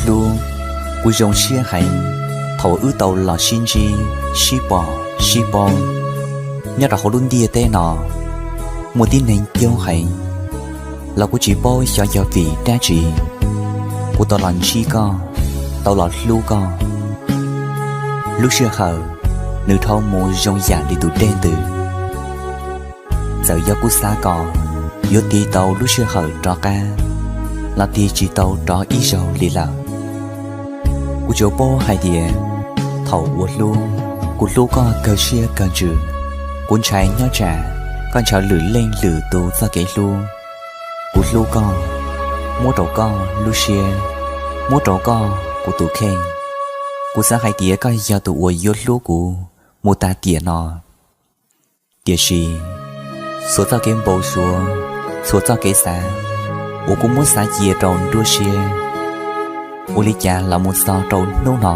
Hlub, kuv zoo siab heev thaum wb tau los sib ntsib, sib pom, sib paub. Nyob rau hauv lub ntiaj teb no, muaj tib neeg coob heev, los kuv tsis paub xyov yog vim dab tsi kuv tau los ntsib koj, tau los hlub koj. Lub sij hawm nws dhau mus zoo yam li tus dej ntws. Txawm yog kuv xav kom yuav tig tau lub sij hawm rov qab, los tig tsis tau rov ib zaug li lawm. Kuv tsuas paub hais tias thaum uas hlub, kuv hlub koj kawg siab kawg ntsws. Kuv ntshai nyob tsam koj ntshaw lwm leej lwm tus txoj kev hlub. Kuv hlub koj, muab rau koj lub siab, muab rau koj kuv tus kheej. Kuv xav hais tias koj yog tus uas yuav hlub kuv mus tas tiam no. Tiam sis txhua txoj kev npau suav, txhua txoj kev xav uas kuv muab xav cia rau nruab siab, ua li cas los mus txog rau hnub no,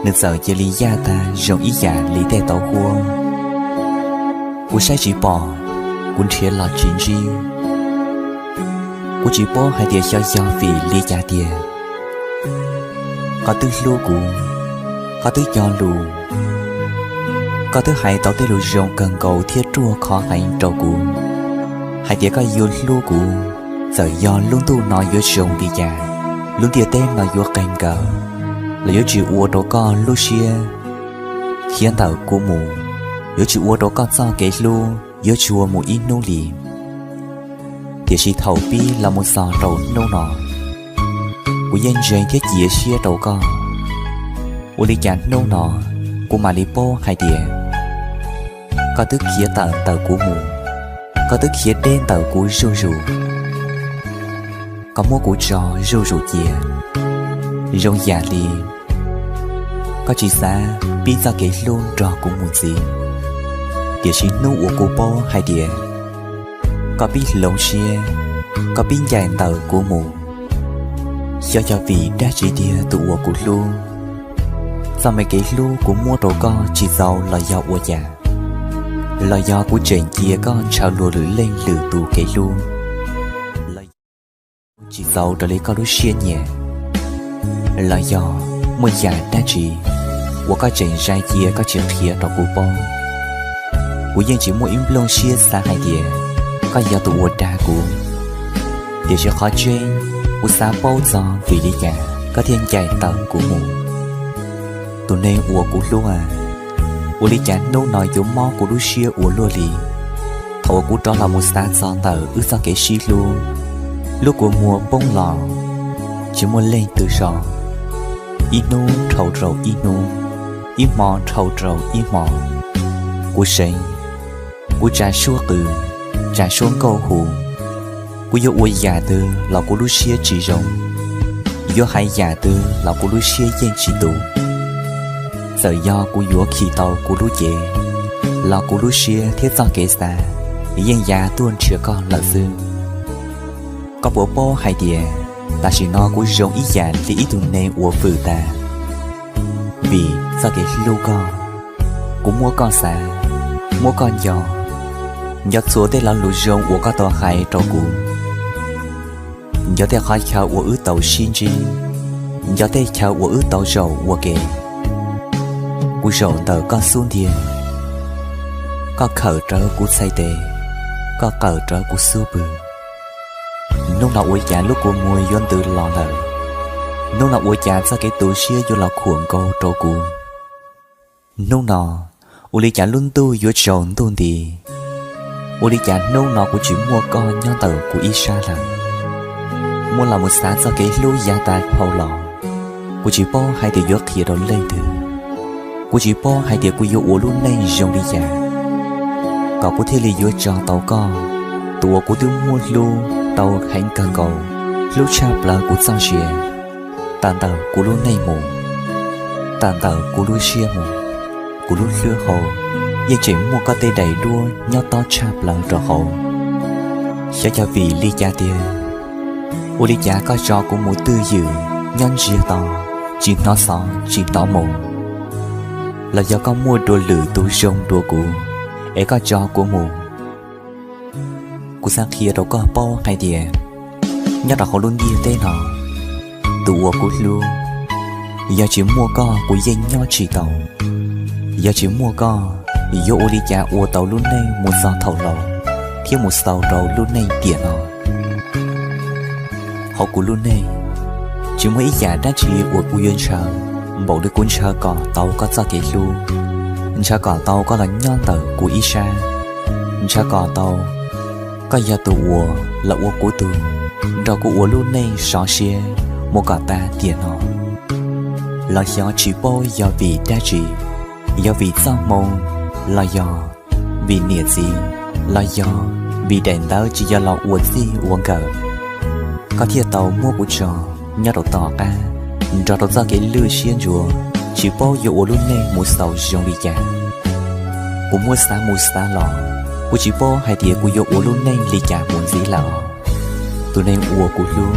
nws txawm cia li yaj tag zoo ib yam li tej tauv huab. Kuv saib tsis pom, kuv nrhiav los tsis ntsib. Kuv tsis paub hais tias xyov yog vim li cas tiag. Koj twb hlub kuv, koj twb cog lus, koj twb hais tau tej lus zoo kawg nkaus thiab ruaj khov heev rau kuv, hais tias koj yuav hlub kuv, txawm yog lub ntuj no yuav zoo li cas, lub ntiaj teb no yuav qeeg nkaus, los yuav tsis ua rau koj lub siab khiav ntawm kuv mus, yuav tsis ua rau koj txoj kev hlub yuav tsuag mus ib hnub li. Tiam sis thaum pib los mus txog rau hnub no, kuv yeej ntseeg thiab cia siab rau koj. Ua li cas hnub no kuv mam li paub hais tias koj twb khiav tawm ntawm kuv mus, koj twb khiav deb ntawm kuv zuj zus. Koj muab kuv tso zuj zus cia, zoo yam li koj tsis xav pib txoj kev hlub nrog kuv mus ntxiv. Tiam sis hnub uas kuv paub hais tias koj pib hloov siab, koj pib ncaim ntawm kuv mus, xyov yog vim dab tsi tiag tus uas kuv hlub. Txoj me kev hlub kuv muab rau koj tsis txaus los yog ua cas, los yog kuv tseem cia koj ntshaw luag lwm leej lwm tus kev hlub, los tsis txaus raws li koj lub siab nyiam, los yog muaj yam dab tsi uas koj tseem zais cia koj tsis qhia rau kuv paub. Kuv yeej tsis muaj ib nplooj siab xav hais tias koj yog tus uas dag kuv. Tiam sis qhov tseeb, kuv xav paub txog vim li cas koj thiaj ncaim ntawm kuv mus. Tus neeg uas kuv hlub a, ua li cas hnub no yuav mob kuv lub siab ua luaj li? Thaum uas kuv rov los mus xav txog ntawm wb txoj kev sib hlub, lub kua muag poob los tsis muaj leej twg so, ib hnub dhau rau ib hnub, ib hmo dhau rau ib hmo. Kuv seev, kuv tsa suab qws, tsa suab nkauj hu. Kuv yuav ua yam twg los kuv lub siab tsis zoo, yuav hais yam twg los kuv lub siab yeej tsis tus. Txawm yog kuv yuav khi tau kuv lub cev, los kuv lub siab thiab txoj kev xav yeej ya tuaj nrhiav koj lawm xwb. Koj puas paub hais tias tam sim no kuv zoo ib yam li ib tug neeg uas vwm tas? Vim txoj kev hlub koj, kuv muab koj xav, muab koj nco, nco txhua tej lo lus zoo uas koj tau hais rau kuv, nco tej qhov chaw uas wb tau sib ntsib, nco tej chaw uas wb tau zaum ua ke. Kuv zaum ntawm koj xub ntiag, koj khawm rawv kuv txhais tes, koj qawm rawv kuv xub pwg. Hnub no ua cas lub kua muag yuav ntws los lawm? Hnub no ua cas txoj kev tu siab yuav los khuam nkaus rau kuv? Hnub no ua li cas lub ntuj yuav tsaus ntuj nti? Ua li cas hnub no kuv tsis muaj koj nyob ntawm kuv ib sab lawm? Muab los mus xav txoj kev hlub yav tas dhau los, kuv tsis paub hais tias yuav qhia rau leej twg. Kuv tsis paub hais tias kuv yuav ua lub neej zoo li cas kom kuv thiaj li yuav tso tau koj, tus uas kuv twb muab hlub tau heev kawg nkaus, hlub tshaj plaws kuv txoj sia, tawm ntawm kuv lub neej mus, tawm ntawm kuv lub siab mus. Kuv lub hlwb hau yeej tseem muaj koj tej daim duab nyob tob tshaj plaws rau hauv. Xyov yog vim li cas tiag, ua li cas koj tso kuv mus twj ywm nyob ntsiag to, tsis hnov xov tsis hnov moo? Los yog koj muaj dua lwm tus zoo dua kuv, es koj tso kuv mus? Kuv xav qhia rau koj paub hais tias nyob rau hauv lub ntiaj teb no, Tus uas kuv hlub, yog tsis muaj koj kuv yeej nyob tsis tau. Yog tsis muaj koj, yuav ua li cas ua tau lub neej mus txog thaum laus thiab mus xaus rau lub neej tiam no? Hauv kuv lub neej, tsis muaj ib yam dab tsi uas kuv yuav ntshaw npaum li kuv ntshaw kom tau koj txoj kev hlub, ntshaw kom tau koj los nyob ntawm kuv ib sab, ntshaw kom tau koj yog tus uas los ua kuv tug, nrog kuv ua lub neej sov siab mus kom tas tiam no. Los xyov tsis paub yog vim dab tsi, yog vim txoj hmoo, los yog vim niam txiv, los yog vim daim ntawv tsis yog los ua txij ua nkawm, koj thiaj tau muab kuv tso nyob rau tom qab, nrog rau txoj kev lwj siab ntsuav, tsis paub yuav ua lub neej mus xaus zoo li cas. Kuv muab xav mus xav los, kuv tsis paub hais tias kuv yuav ua lub neej li cas mus ntxiv lawm. Tus neeg uas kuv hlub,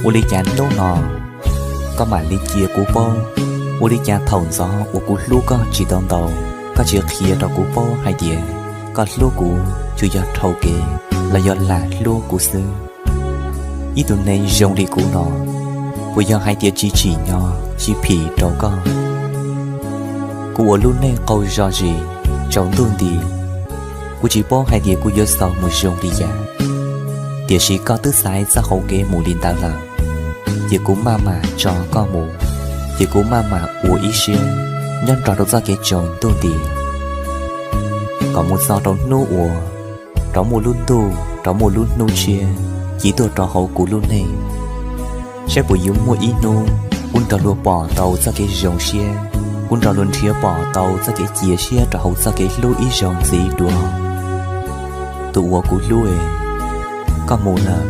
ua li cas hnub no koj mam li cia kuv paub? Ua li cas thaum ntxov uas kuv hlub koj tsis tau ntau, koj tsis qhia rau kuv paub hais tias koj hlub kuv tsuas yog dhau kev los yog lam hlub kuv xwb? Ib tug neeg zoo li kuv no, puas yog hais tias tsis tsim nyog tsis phim rau koj? Kuv ua lub neej qaug zog zis, tsaus ntuj nti, kuv tsis paub hais tias kuv yuav xaus mus zoo li cas. Tiam sis koj twb xaiv txoj hau kev mus li ntawd lawm, ces kuv maj mam tso koj mus, ces kuv maj mam ua ib siab nyob nrog rau txoj kev tsaus ntuj nti, kom mus txog rau hnub uas rov muaj lub ntuj, rov muaj lub hnub tshiab ci tuaj rau hauv kuv lub neej, saib puas yuav muaj ib hnub kuv nrog luag pom tau txoj kev zoo siab, kuv nrog luag nrhiav pom tau txoj kev cia siab rau hauv txoj kev hlub ib zaug ntxiv dua. Tus uas kuv hlub, koj mus lawm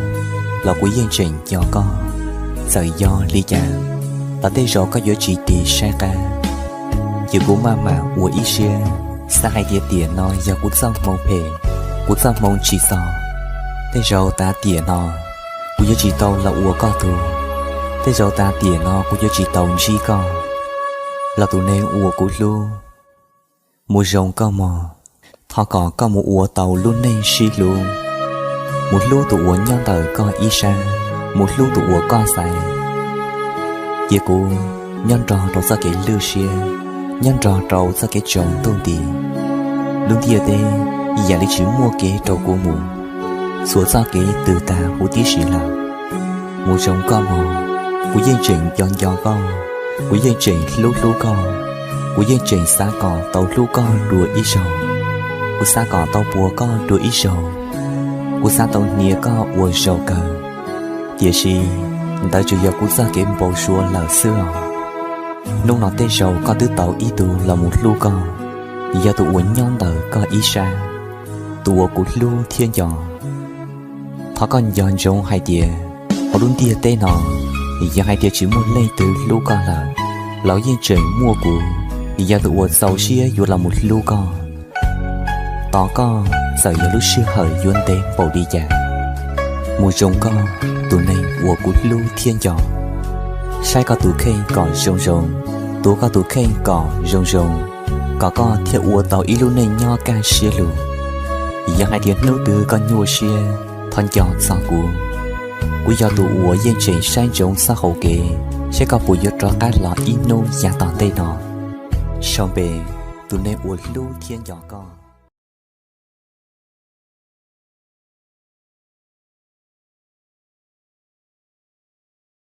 los kuv yeej tseem nco koj. Txawm yog li cas los tej zaum koj yuav tsis tig saib qab, ces kuv maj mam ua ib siab, xav hais tias tiam no yog kuv txoj hmoo phem, kuv txoj hmoo tsis txaus. Tej zaum tas tiam no kuv yuav tsis tau los ua koj tug, tej zaum tas tiam no kuv yuav tsis tau ntsib koj. Los tus neeg uas kuv hlub, mus zoo koj mog. Thov kom koj mus ua tau lub neej sib hlub, mus hlub tus uas nyob ntawm koj ib sab, mus hlub tus uas koj xaiv, cia kuv nyob nrog rau txoj kev lwj siab, nyob nrog rau txoj kev tsaus ntuj nti. Lub ntiaj teb yam li tsis muaj kev rau kuv mus, txhua txoj kev twb tag huv tib si lawm. Mus zoo koj mog, kuv yeej tseem nco nco koj, kuv yeej tseem hlub hlub koj, kuv yeej tseem xav kom tau hlub koj dua ib zaug, kuv xav kom tau puas koj dua ib zaug, kuv xav tau hnia koj ua zaus kawg. Tiam sis ntawd tsuas yog kuv txoj kev npau suav lawm xwb os. Hnub no tej zaum koj twb tau ib tug los mus hlub koj, yog tus uas nyob ntawm koj ib sab, tus uas kuv hlub thiab nco. Thov koj nco ntsoov hais tias hauv lub ntiaj teb no, yog hais tias tsis muaj leej twg hlub koj lawm, los yeej tseem muaj kuv, yog tus uas txaus siab yuav los mus hlub koj. Tos koj txawm yog lub sij hawm yuav ntev npaum li cas. Mus zoo koj, tus neeg uas kuv hlub thiab nco. Saib koj tus kheej kom zoo zoo, tuav koj tus kheej kom zoo zoo, kom koj thiaj ua tau ib lub neej nyob kaj siab lug. Yog hais tias hnub twg koj nyuaj siab, thov nco txog kuv. Kuv yog tus uas yeej tseem saib ntsoov txoj hau kev, saib koj puas yuav rov qab los ib hnub yav tom ntej no. Sau npe, tus neeg uas hlub thiab nco koj.